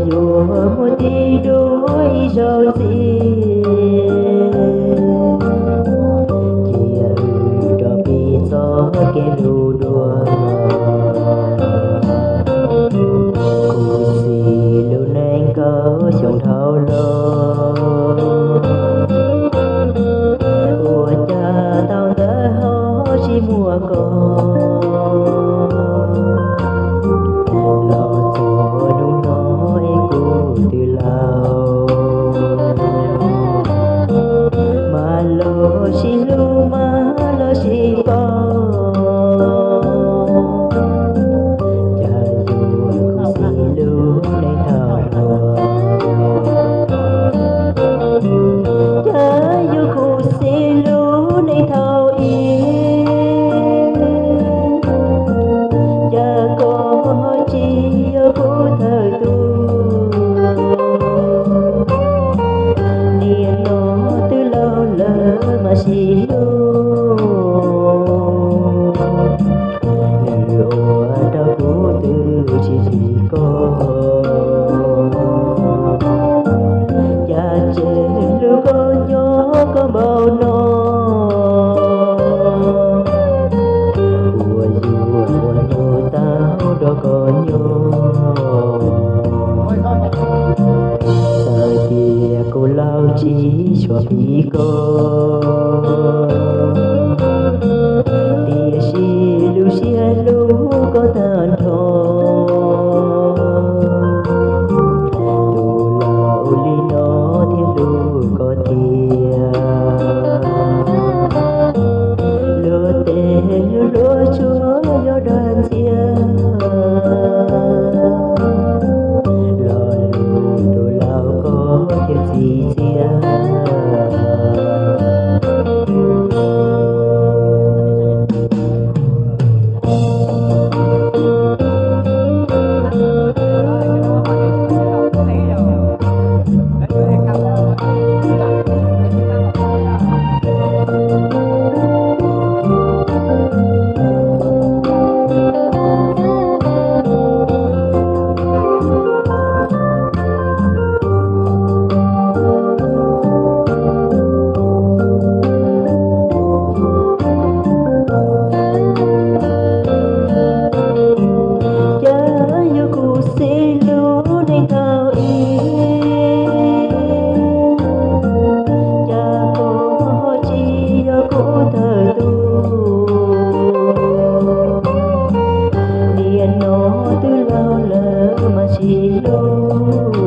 Yuav muaj tib nruab ib zaug ntxiv, cia wb rov pib txoj kev hlub dua. Kuv xib lub neej kaum xyoo dhau los, ua cas tau ntawd ho tsis muaj koj. Los txog hnub no es kuv twb laus, mas los sib hlub mas los sib paub. Cas yuav kuv xib lub neej thaum ub, cas yuav kuv xib lub neej thaum ub, cas koj ho tsis yog kuv thawj tug. Niaj no twb laus lawm mas sib hlub, nws ua rau kuv twb tsis dim koj. Cas tseem hlub koj nyob koj npaum no, ua yuav ua hnub tau nrog koj nyob. Xav tias kuv laus tsis tshua phim koj, tiam sis lub siab hlub koj tag nrho. Tus laus li no thiaj hlub koj tiag, luag tej hlub hlub tsuas yog dag ntxiag. Lo lus tus laus koj thiaj txi txiaj. Cas yuav kuv xib lub neej thaum ub, cas koj ho tsis yog kuv thawj tug. Niaj no twb laus lawm mas sib hlub,